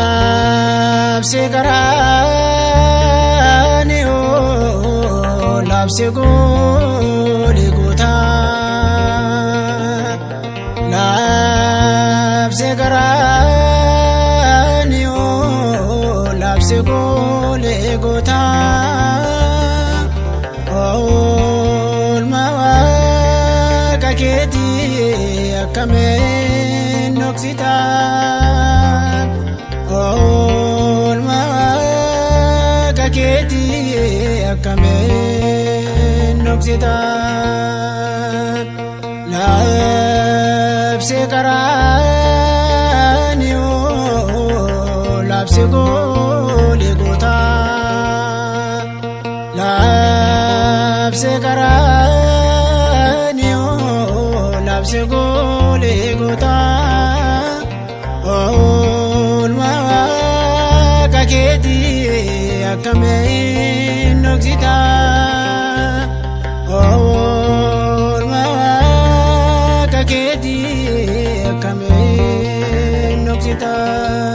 Labsi qaraani'oo labsi Goolgotaa, labsi qaraani'oo labsi Goolgotaa, oolmaa Waaqa keetii akkamiin dhoksitaa? Oolmaa Waaqa keetii akkamiin dhoksitaa? Labsi qaraani'oo labsi Goolgotaa, labsi qaraani'oo labsi Goolgotaa, oolmaa Waaqa keetii akkamiin dhoksitaa? Oolmaa Waaqa keetii akkamiin dhoksitaa?